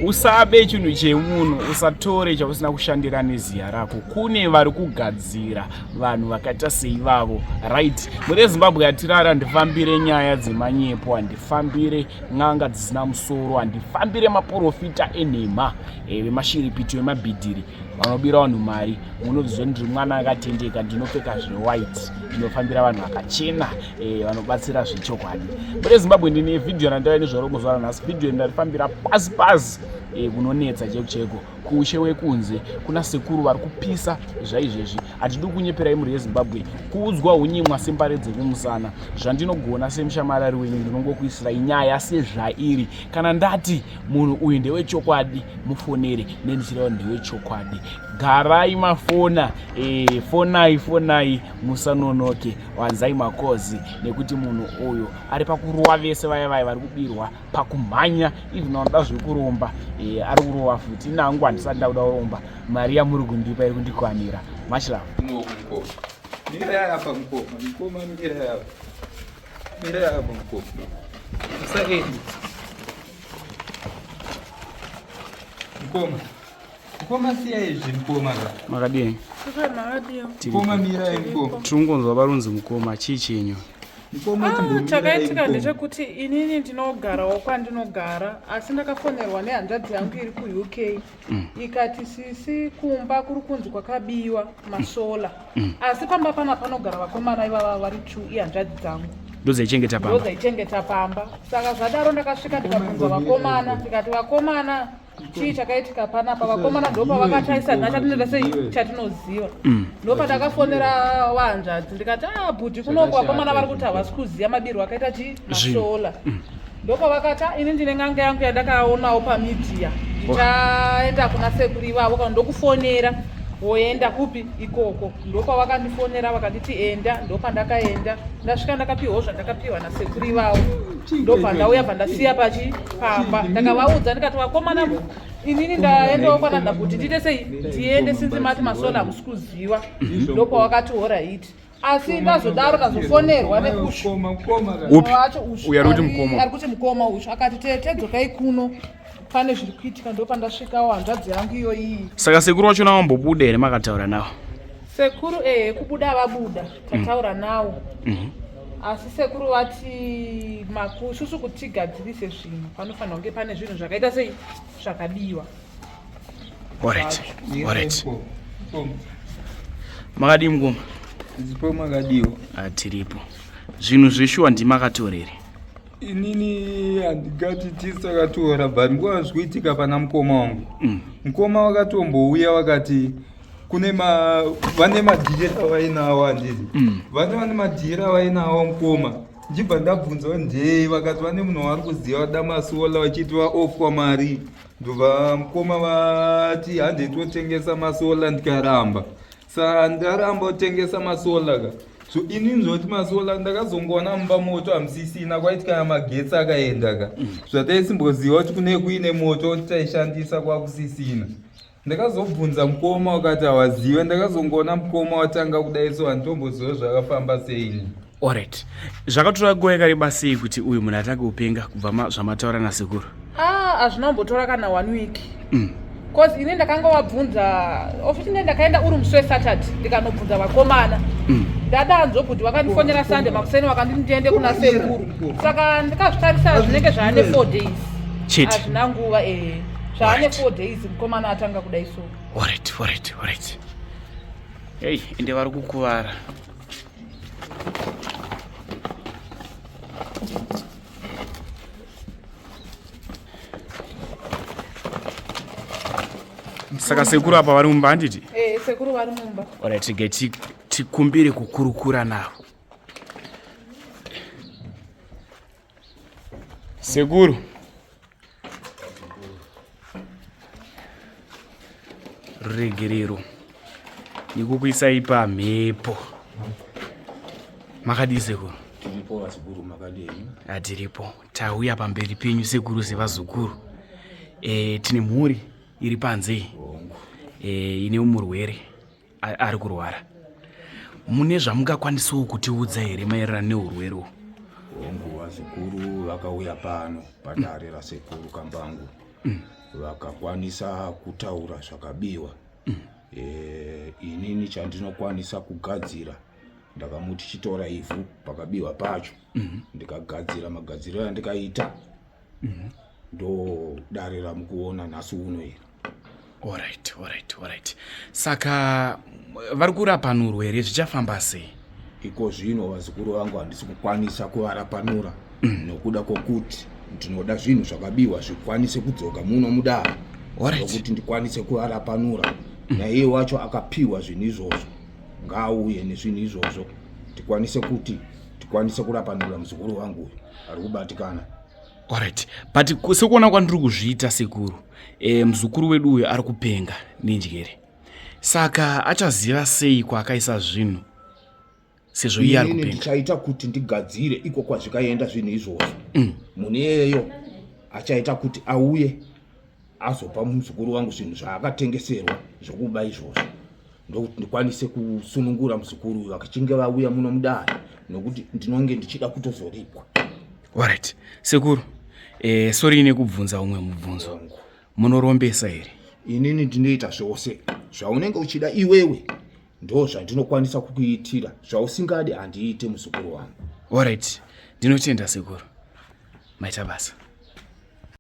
Usabe chinhu chemunhu, usatore chausina kushandira neziya rako. Kune vari kugadzira vanhu vakaita seivavo. Right, mhuri yeZimbabwe yatirara, handifambire nyaya dzemanyepo, handifambire n'anga dzisina musoro, handifambire maporofita enhema, vemashiripiti, vemabhidhiri vanobira vanhu mari. Munoziva ndiri mwana akatendeka, ndinopfeka zvewhite, ndinofambira vanhu vakachena, vanobatsira zvechokwadi. Mhuri yeZimbabwe, ndine vhidhiyo randaiva nezvaro muzuva ranhasi. Vhidhiyo ndarifambira pasi pasi, kunonetsa cheko cheko kuushe wekunze kuna sekuru vari kupisa zvaizvezvi. Hatidi kunyeperai mhuri yeZimbabwe, kuudzwa hunyimwa sembare dzekumusana. Zvandinogona semushamarari wenyu, ndinongokuisirai nyaya sezvairi. Kana ndati munhu uyu ndewechokwadi, mufonere nendichireva ndewechokwadi. Garai mafona, fonai fonai, musanonoke, wanzai makozi, nekuti munhu uyu ari pakurova vese vaya vaya vari kubirwa pakumhanya, even vanoda zvekuromba, ari kurova futi. Inangu handisati ndakuda kuromba, mari yamuri kundipa iri kundikwanira. Much love. Mirai apa mukoma, mukoma mirai apa. Mirai apa mukoma. Musaende. Mukoma. Mukoma siya izvi mukoma ka. Makadii? Mukoma mirai mukoma. Tiri kungonzwa varunzi mukoma, chii chenyu? Mukoma chimbomira. Chakaitika ndechekuti inini ndinogarawo kwandinogara, asi ndakafonerwa nehanzvadzi yangu iri kuUK, ikati, "Sisi, kumba kuri kunzi kwakabiwa masolar." Asi pamba pana panogara vakomana ivava vari two, ihanzvadzi dzangu. Ndodzaichengeta pamba. Ndodzaichengeta pamba. Saka zvadaro ndakasvika ndikabvunza vakomana, ndikati, "Vakomana, chii chakaitika panapa?" Vakomana ndopavakataisa chatinoita sei chatinoziva. Ndopandakafonera vahanzvadzi ndikati, "A bhudhi, kunoku vakomana vari kuti havasi kuziva mabirwo akaita chi masolar." Ndopavakati, "Ah, ini ndine n'anga yangu yandakaonawo pamedia, ndichaenda kuna sekuru ivavo, kana ndokufonera woenda kupi ikoko." Ndopavakandifonera vakanditi enda. Ndopandakaenda, ndasvika ndakapiwawo zvandakapiwa nasekuru ivavo. Ndobva ndauya, bva ndasiya pachi pamba. Ndakavaudza ndikati, "Vakomana, inini ndaendawo kwananda kuti ndiite sei, ndiende sinzi mati masolar hamusi kuziva." Ndopawakati, "Alright." Asi ndazodaro ndazofonerwa neushu. Mukoma, mukoma ka. Upi? Wacho ushu. Uyu ari kuti mukoma. Ari kuti mukoma ushu akati, "Tete, dzokai kuno, pane zviri kuitika." Ndopandasvikawo, hanzvadzi yangu iyo iyi. Saka sekuru wacho nawambobuda here, makataura nawo? Sekuru, ehe, kubuda vabuda, tataura nawo. Asi sekuru vati makususu kuti tigadzirise zvinhu panofanira kunge pane zvinhu zvakaita sei, zvakabiwa. Alright. Mukoma. Makadii mukoma? Zipo, makadiwa? Ah, tiripo. Zvinhu zveshuwa ndimakatorere? Inini handingati tisi takatora, but nguva zvikuitika pana mukoma wangu. Mukoma wakatombouya vakati kune ma vane madhiri avainawo, handiti? Vane madhiri avainawo mukoma. Ndichibva ndabvunzawo ndei, vakati vane munhu wavari kuziva vada masolar, vachiti vaofwa mari. Ndobva mukoma vati, "Handei totengesa masolar." Ndikaramba. Saka ndaramba kutengesa masolar ka. So inini zvoti masolar ndakazongoona mumba moto hamusisina, kwaiti kana magetsi akaenda ka, zvataisimboziva kuti kune kuine moto kuti taishandisa, kwakusisina. Ndakazobvunza mukoma, wakati hawaziva. Ndakazongoona mukoma watanga kudai, so handitomboziva zvakafamba seini. Alright, zvakatora nguva yakareba sei kuti uyu munhu atange kupenga kubva zvamataura nasekuru? Ah, hazvina kumbotora kana one week, cause ini ndakanga wabvunza ofisi ne ndakaenda uri musi weSaturday, ndikanobvunza vakomana. Ndadanzwo kuti vakandifonera Sunday makuseni, vakanditi ndiende kuna sekuru. Saka ndikazvitarisa zvinenge zvaane 4 days. Chete. Hazvina nguva, ehe, zvaane 4 days mukomana atanga kudai so. Alright. Hei, ende vari kukuvara. Saka sekuru apa vari mumba, handiti? Eh, sekuru vari mumba. Alright, rege tikumbire kukurukura navo. Sekuru, ruregerero nekukuisai pamhepo. Makadii sekuru? Tiripo vazukuru, makadii? Hatiripo. Tauya pamberi penyu sekuru sevazukuru. Tine mhuri iri panze ine murwere ari kurwara. Mune zvamungakwanisawo kutiudza here maererano neurwere uhu? Hongu vazukuru, vakauya pano padare rasekuru Kambangu. Vakakwanisa kutaura zvakabiwa. E, inini chandinokwanisa kugadzira ndakamuti chitora ivhu pakabiwa pacho. Ndikagadzira magadziriro andikaita. Ndo dare ramukuona nhasi uno iri. Alright, alright, alright. Saka vari kurapanurwa here zvichafamba sei? Iko zvino vazukuru vangu handisi kukwanisa kuvarapanura nokuda kwokuti ndinoda zvinhu zvakabiwa zvikwanise kudzoka muno mudare. Nokuti ndikwanise kuvarapanura. Naiye wacho akapiwa zvinhu izvozvo ngaauye nezvinhu izvozvo tikwanise kuti tikwanise kurapanura muzukuru wangu uyu ari kubatikana. Alright, but sekuona kwandiri kuzviita sekuru, e, muzukuru wedu uyu ari kupenga nenjere, saka achaziva sei kwaakaisa zvinhu sezvo iye ari kupenga? Ndichaita kuti ndigadzire iko kwazvikaenda zvinhu izvozvo. Munhu iyeyo achaita kuti auye azopa muzukuru wangu zvinhu zvaakatengeserwa zvokuba izvozvo, ndokuti ndikwanise kusunungura muzukuru uyu akachinge vauya muno mudare, nokuti ndinonge ndichida kutozoripwa. Alright sekuru, e, sorry nekubvunza umwe mubvunzo, munorombesa here? Inini ndinoita zvose zvaunenge uchida iwewe, ndo zvandinokwanisa kukuitira. Zvausingadi handiite, muzukuru wangu. Alright, ndinotenda sekuru, maita basa.